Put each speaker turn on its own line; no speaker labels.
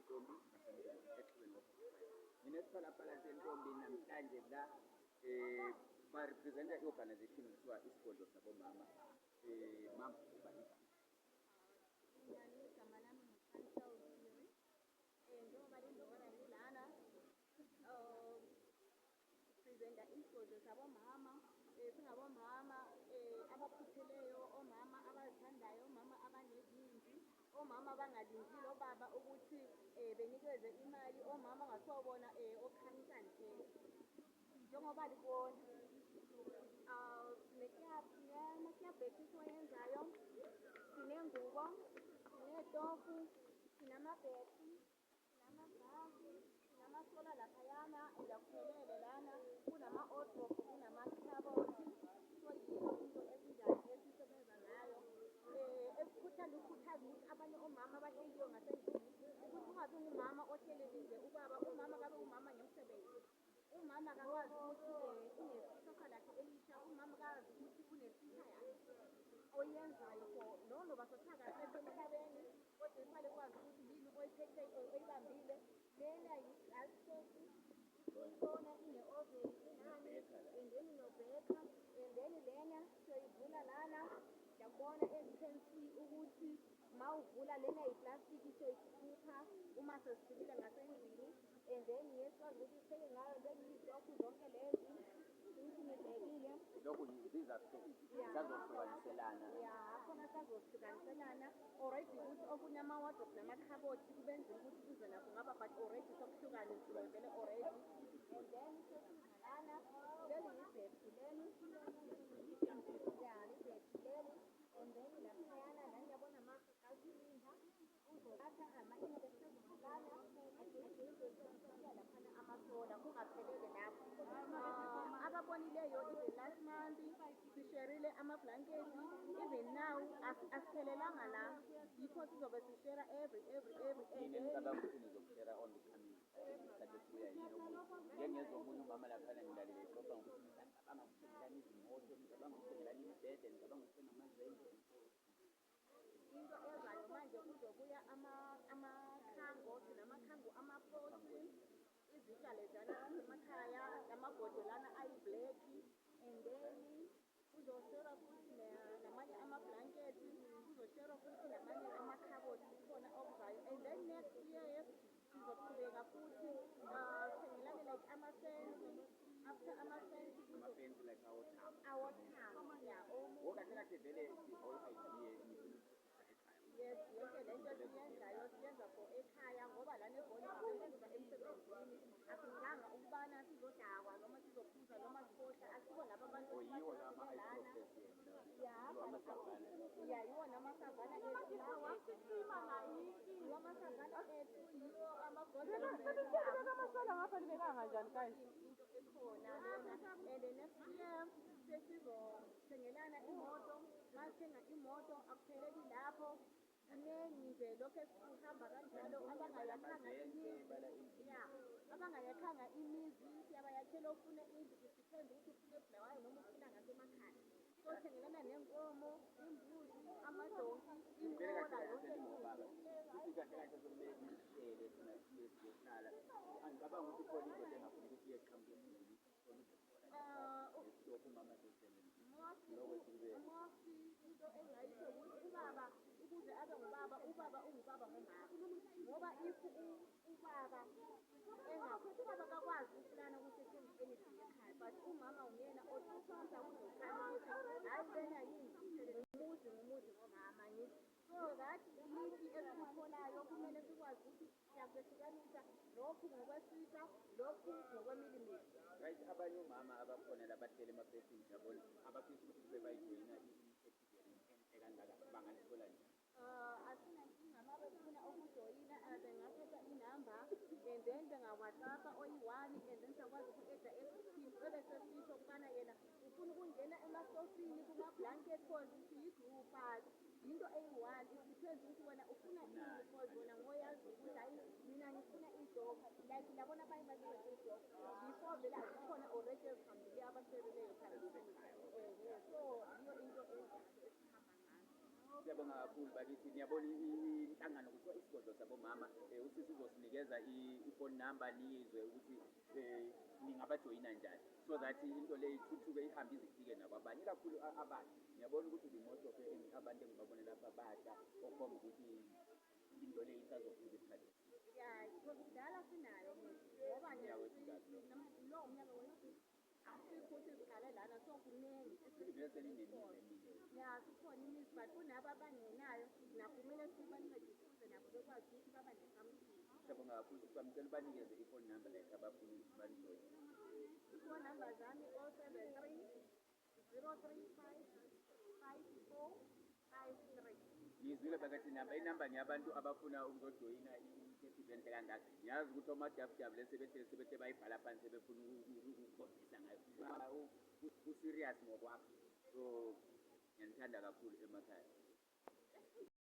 Sentombi ngaseMtshweni exhibeni kwa-45. Nginesiphalaphala Sentombi namhlanje la, ba-representa i-organization kuthiwa Isigodlo Sabomama. Mama, uba igama?
Njani, igama lami ngu-Chantel Phiri. Njengoba lindona ngilana presenta Isigodlo Sabomama. Singabomama abakhutheleyo, omama abazithandayo, omama abanezimpi, omama abangalindile obaba ukuthi benikezwe imali, omama ongathiwa bona okhamisa nje. Njengoba libona, sinama-bag esiwayenzayo, sinengubo, sinetofu, sinamabhesi, sinamabhasi, sinamasola laphayana, and akuphelele lana, kunama-wardrobe, kunama-cupboard. So yiyo into esinjani esisebenza ngayo. Esikuthanda ukukhuthaza ukuthi abanye omama abahleliyo ngasendlini, ukuthi ungabi ngumama ohleli linde ubaba. Umama kabe umama ngemsebenzi. Umama akakwazi ukuthi unekusasa lakhe elisha. Umama kazi ukuthi une-future yakhe oyenzayo for no noba sothiwa kasekho emhlabeni, kodwa kufanele kwazi ukuthi yini oyiphethe, oyibambile. Lena yi-gas stove, uyibona ine-oven, inani, and then no-baker, and then lena siyoyivula lana. Ngiyakubona, as you can see ukuthi ma uvula lena yiplastiki, siyoyikhupha uma sesifikile ngasendlini, and then yesikwazi ukuthi sipheke ngayo. Then iy'tokhu zonke lezi ukuthi nibhekile.
Lokhu these are stove. Sazohlukaniselana.
Ya, khona sazohlukaniselana already, ukuthi okunye ama-wardrobe namakhabothi kube nzima ukuthi kuze nakho ngapha, but already sokuhlukanisiwe vele already. And then sesiza lana, leli yibhebhi leli, ya, libhebhi leli. And then laphayana la ngiyabona ama-gas cylinder, uzothatha ama-inverters lana, and then sizoya laphana amasola. Kungaphelele lapho. Ababonileyo, even last month sisherile amablanketi, even now asiphelelanga la, yikho sizobe sishera every and
Yini
then
enicabanga ukuthi nizokushera on the coming isikhathi esibuya? Yini okunye? Ngike ngezwa omunye umama laphana, ngilalele exoxa ngokuthi nisacabanga ukuthengelana izimoto, nicabanga ukuthengelana imibhede, nicabanga ukuthenga amazenge.
Into ezayo manje, kuzobuya amakhango. Sinamakhango, amaposi, izitsha lezana zasemakhaya, amabhodo lana ayi-black, and then kuzosherwa futhi namanye amablanketi, kuzosherwa futhi namanye amakhabothi khona okuzayo. And then next year sizoqhubeka futhi, sithengelane like amafensi. After amafensi
Amafensi like awothango?
Awothango, ya.
Kahle kahle vele the whole idea nifuna ukuphuhlisa ekhaya.
Yes, yonke le nto esiyenzayo siyenza for ekhaya, ngoba lana eGoli sisebenza emsebenzini. Asizanga ukubana sizodakwa noma sizophuza noma sibohla, asibo laba abantu.
Or yiwo la
Esibafike lana.
ama-ice
Ya.
amasavana?
Ya, yiwona amasavana ethu lawa, yiwo amasavana ethu, yiwo
Amasola ngapha libeka kanjani, guys?
Into ekhona lena. And next year sesizothengelana imoto. Masithenga imoto, akupheleli lapho, kuningi nje lokhu esikuhamba kanjalo. Abangayakhanga imizi, ya, abangayakhanga imizi siyabayakhela. Ofuna indlu, it depends ukuthi ufuna eBulawayo noma ufuna ngasemakhaya. Sothengelana nenkomo, imbuzi, amadonki,
Vele
inkola,
kahle
yonke
kahle
into.
Ningobaba, futhi kahle kahle sekumele nihlele thina siye siyohlala. Angicabangi ukuthi khona indoda engafuni ukuthi iyeqhamuka emzini khona uzothola nesitokhu umama sehlele.
Mostly into engingayisho ukuthi ubaba, ukuze abe ngubaba, ubaba ungubaba ngomama, ngoba if ubaba ubaba kakwazi ukuplana ukuthi ethenge anything ekhaya, but umama uyena othuthukisa kuzoplana ukuthi hhayi, lena yini, ngumuzi, ngumuzi ngomama ngithi. So that link esikutholayo kumele sikwazi ukuthi siyakwehlukanisa lokhu ngokwesitsha, lokhu ngokwemilimili.
Right, abanye omama abakhona labahleli emaflethini, yabona, abafisa ukuthi kube bayijoyina i-initiative yenu enhle kangaka, bangalithola njani?
Asinankinga. Uma befuna ukujoyina, bengathatha inamba and then benga-WhatsAppa oyi-one, and then siyakwazi uku-adda egruphini, ebese sisho ukubana yena ufuna ukungena emasofini, kuma-blanket, 'cause siyi-group, but yinto eyi-one. It depends ukuthi wena ufuna ini, 'cause wena ngoyazi ukuthi hhayi, mina ngifuna iy'tokhu, like labona abanye basebenza iy'tokhu before, vele azikhona already ezihambile, abasherileyo phambili. So yiyo into enjalo esihamba ngayo.
Siyabonga kakhulu bakithi. Niyabona, inhlangano kuthiwa Isigodlo Sabomama. Usisi uzosinikeza i-phone number niyizwe ukuthi ningabajoyina njani so that into le ithuthuke ihambe ize ifike nakwabanye, ikakhulu abasha. Ngiyabona ukuthi the most of abantu engibabone lapha basha, okukhomba ukuthi into le isazofika isikhathi eside.
Ya, because kudala sinayo ngoba nje
Unyaka wesingaki lo?
Lo umnyaka wesi. Asikho ukuthi siqale lana, so kuningi.
Futhi vele seninemizi eminingi.
Ya, sikhona imizi, but kunabo abangenayo nakho kumele sibancedise ukuze nabo bekwazi ukuthi baba ne-something.
Siyabonga kakhulu, sisi wami. Ngicela ubanikeze i-phone number like abafuna ukuthi banijoyine.
I-phone number zami 073 035 5453.
Ngizwile phakathi inamba, inamba ngeyabantu abafuna ukuzojoyina i-initiative enhle kangaka. Ngiyazi ukuthi omajabujabu le sebehle bayibhala phansi, sebefuna ukukhombisa ngayo. U-serious ngokwakho, so ngiyanithanda kakhulu emakhaya.